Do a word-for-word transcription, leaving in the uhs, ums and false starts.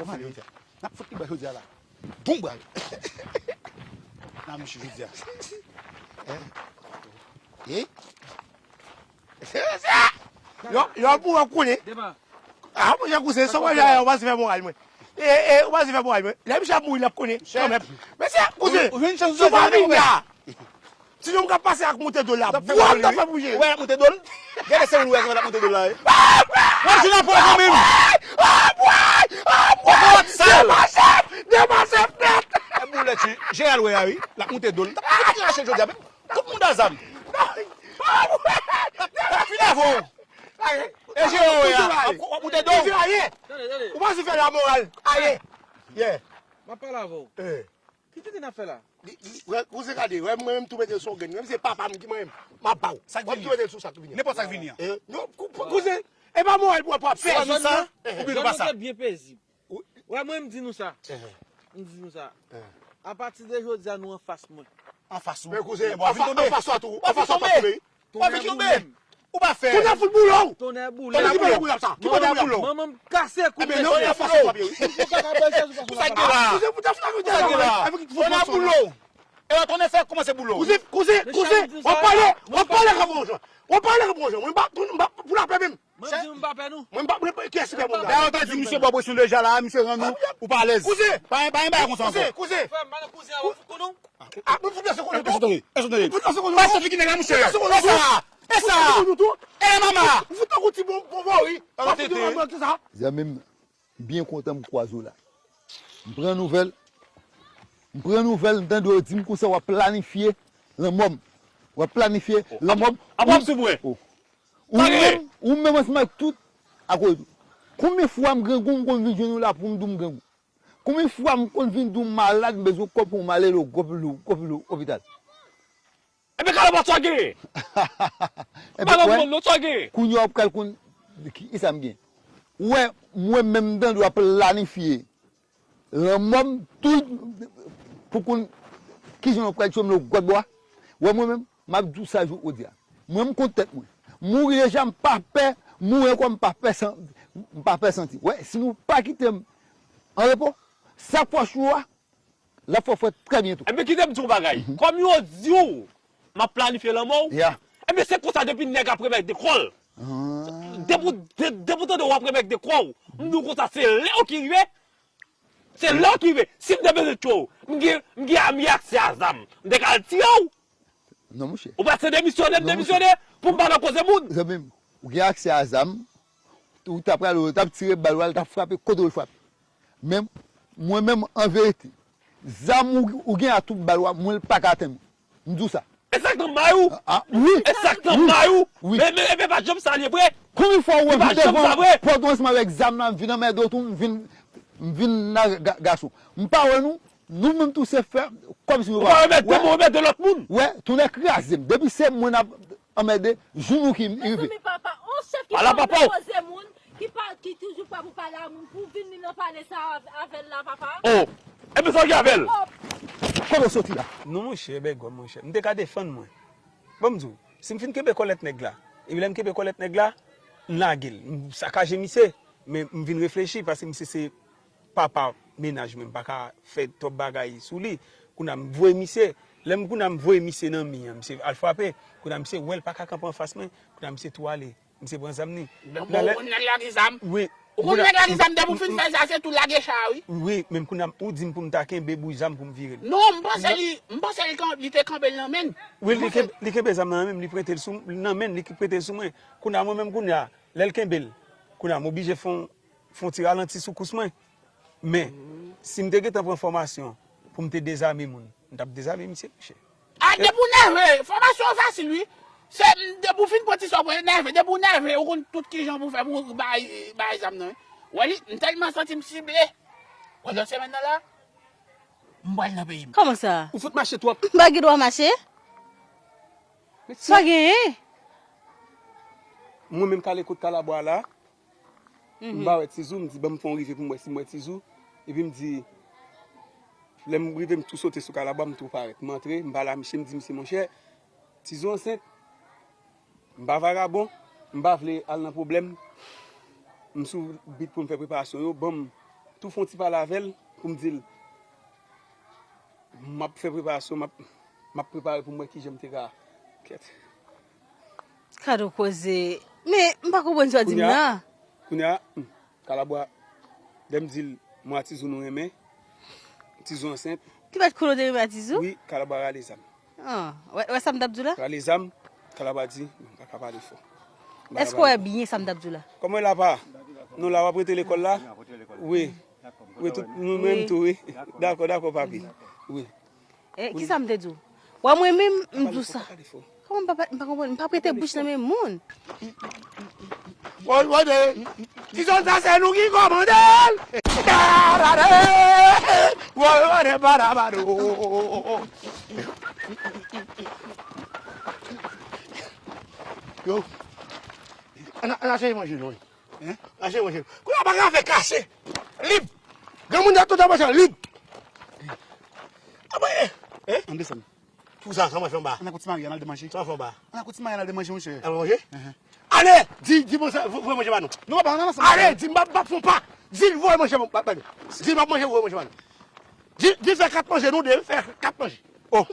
Kòman ale jodi a? N ap fout li bal jodi a la. Bon bal. Nan miche jodi a. Hein? Ye? Yo, yo pou wè konnen. Depa. Ah, monchè, kouzen, sa mwen jay, ou pa fè moral mwen. E, e, ou pa fè moral mwen. Lè misye ap mouri, l ap konnen kanmenm. Mesye, kouzen, ou jwenn chans si w pa vin la. Si nou ka pase ak moute do la, bwam, ta fè bouje. Ou wè l ap moute do l? Gade se ou wè l ap moute do l la, wi. W ap jwenn apre kanmenm. Kòt sal. Demache, demache nèt. E boulèt, wi. Jeral wè a, wi. L ap moute do l. T ap tout rache jodi a, men. Tout moun a zam. Fin avè w. E Jewo wè a, w ap moute do. Ou pa si fè la moral. Aye. Yeah. M ap pale avè w. Eh. Ki tenten n ap fè la? Li, li, wè, kouzen gade, wè, mwen menm tou mete l sou grenn. Menm se papa m ki mwen menm, m ap ba w. Sa k vini an. Nenpòt sa k vini an. Eh, non, kou-, kou-, kouzen, e pa moral pou w ap fè. Swa nou sa, oubyen nou pa sa. Zòn nou te byen pezib. Wè, mwen, m di nou sa. M di nou sa. Apati de jodi a, nou anfas mwen. Anfas ou. Men kouzen, anfas ou tou. Anfas ou ap tonbe. Ou ap vin tonbe. Ou pa fè. Tonnè fout boule w. Tonnè boule w. Tonnè boule w. Ki tonnè boule w? Manman m kase kou. Ebyen, non, anfas ou ap tonbe, wi. Pou sa k gen la? Kouzen, pou ta fè sa. Pou sa k gen la? Tonnè boule w. E wè, tonnè fè kòmanse boule w. Kouzen, kouzen, kouzen, w ap pale, w ap pale kòman w jwenn. W ap pale kòman w jwenn. Mwen pa, mwen pa pou lapè menm. Mwen di nou m pa pè nou. Mwen pa, mwen pa, kiyès ki pè moun la? Dayè, w ta di misye bò presyon deja la, misye rann ou, ou pa alèz. Kouzen! Pa, pa, pa konsa ankò. Kouzen, kouzen. Frè m, pa nan kouzen an, ou fout konnen w? Ah, mwen fout pase konnen tou. Èske w tande? Èske w tande? Mwen fout pase konnen tou. Pase figi nèg la, monchè. Mwen fout pase konnen tou. E sa! E sa! Mwen fout pase konnen tou. E mama! Mwen fout tankou ti bon, bon, bon, wi. Pa tete. Mwen fout tankou sa. Zanmi m, byen kontan m kwaze w la. M pran nouvèl. M pran nouvèl, m tande w di m konsa w ap planifye lanmò m. W ap planifye lanmò m. Ap, ap, ap sou mwen. Oh. Ou menm, ou menm ansanm ak tout, akoz konbyen fwa m grangou, m konn vin jwenn ou la pou m di w m grangou? Konbyen fwa m konn vin di w m malad, m bezwen kòb pou m ale lo, lo, lo, lopital? Ebyen, kalabwa sa w genyen? Ebyen, pa nan wè, non, sa w genyen? Kounye a w ap pral konn ki, ki sa m gen. Ou wè, mwen menm m tande w ap planifye lanmò m, tout pou konn kijan w pral tchwe m lo gwòt bò a. Wè mwen menm, m ap di w sa jou jodi a. Mwen, m kont tèt mwen. Mouri deja, m pa pè mouri ankò, m pa pè san-, m pa pè santi. Wè, si nou pa kite m an repo, sa k fè w chou a, l ap fè w fè trè byen tou. Ebyen, kite m di w yon bagay. Kòm yo di w, m ap planifye lanmò w. Ebyen, se konsa depi nèg ap remède kò l. Depi w, de-, depi w tande w ap remède kò w, m di w konsa, se lè w ki rive. Se lè w ki rive. Si m te bezwen tchwe w, m gen, m gen ame, aksè a zam. M te ka al tiye w. Non, monchè. Ou panse demisyone, m demisyone pou m pa nan koze moun? Zanmi m, ou gen aksè a zam, ou ta prale, ou t ap tire bal, ou al t ap frape kote w frape. Men, mwen menm, an verite, zam ou, ou gen a tout bal ou a, mwen, l pa ka atenn mwen. M di w sa. E sa k nan may ou? Ah, ah, wi. E sa k nan may ou? Wi. Men, men, men pa janm sa l ye vre. Konbyen fwa ou wè m vin devan pòt ou ansanm avèk zam nan, m vin anmède w tou, m vin, m vin nan ga-, gason? M pa wè nou, nou menm tou se fè kòmsi nou pa wè. Ou pa remèt de mwen, remèt de lòt moun. Wè, tonnè kraze m. Depi se mwen n ap anmède, jou nou ki rive. Mezanmi, papa, on chèf ki pa konn koze moun, ki pa, ki toujou prè pou pale a moun, pou vin li nan pale sa a avè l la, papa. Oh, epi sa w gen avè l? Oh. Kote w soti la? Non, monchè, bègòm, monchè. M te ka defann mwen. Bon, m di w, si m fin kenbe kòlèt nèg la, epi lè m kenbe kòlèt nèg la, m lage l. M sakaje misye, men m vin reflechi, paske misye se papa mennaj mwen, m pa ka fè twòp bagay sou li. Kounye a m voye misye, lè m kounye a m voye misye nan mi an, misye al frape. Kounye a misye wè l pa ka kanpe anfas mwen, kounye a misye tou ale. Misye pran zam li. Bon, ou konn nèg la gen zam? Wi. Ou konn nèg la gen zam, depi w fin fè sa, se tou lage cha a, wi. Wi, men kounye a ou di m pou m ta kenbe bouch zam pou m vire l. Non, m panse li, m panse li kan-, li te kenbe l nan men l. Wi, li kenbe, li kenbe zam nan men m, li prete l sou, nan men l, li prete l sou mwen. Kounye a mwen menm kounye a, lè l kenbe l, kounye a m oblije fè yon fè yon ti ralanti sou kous mwen. Men, si m te gentan pran fòmasyon pou m te dezame moun, m t ap dezame misye, monchè. A, depi w nève, fòmasyon an fasil, wi. Se, depi w fin pran ti sa w pran, nève, depi w nève, ou konn tout kijan pou fè pou bay, bay zam nan, wi. Wè li, m tèlman santi m sible. Pandan semèn nan la, m pral nan peyi m. Kòman sa? Ou fout mache twòp. M pa gen dwa mache? Sa genyen? Mwen menm kale kot kalabwa la, m pa wè Tizou, m di, "Ban m fè yon rive pou m wè si m wè Tizou." Epi m di, lè m rive, m tou sote sou kalabwa, m tou parèt. M antre, m pale a misye, m di, "Misye, monchè, Tizou ansent." M pa vagabon, m pa vle al nan pwoblèm. M sou bit pou m fè preparasyon yo, ban m tou fè yon ti pale avè l pou m di l, m ap fè preparasyon, m ap, m ap prepare pou m wè kijan m te ka. Kèt. Gad yon koze. Men, m pa konprann sa w di m nan. Kounye a, hmm, Kalabwa, lè m di l, mwen a Tizou nou renmen, Tizou ansent. Ki bat kono te renmen a Tizou? Wi, Kalabwa rale zam. Ah, wè, wè sa m t ap di w la? Rale zam, Kalabwa di, m pa ka pale fò. Èske w wè byen sa m t ap di w la? Kòman la pa? Non, la w ap rete lekòl la? Wi. Wi, tout, nou menm tou, wi. Dakò, dakò, papi. Wi. Eh, kisa m te di w? Wè mwen menm, m di w sa. Kòman m pa, m pa konprann? M pa prete bouch nan men moun. Woy, woy, de. Ti zòn sa se nou ki kòmande l. Tarare. Woy, woy, de, barabado. Yo. Ann, ann al chèche manje nou wi. Hein? Mache manje. Kounye a pa ka fè kache. Lib. Granmoun nan tout an manje lib. Apa e? Hein? Ann desann. Tou sa, sa manje anba. Ann ak ti mari, ann al de manje. Sa fè anba. Ann ak ti mari, ann al de manje monchè. Al manje? Ale, di, di mwen sa, voye manje ba nou. Non, pa ann ansanm. Ale, di m pa, pa fon pa. Di l voye manje ba nou. Di l pa manje, voye manje ba nou. Di, di fè kat manje, nou de fè kat manje. Oh.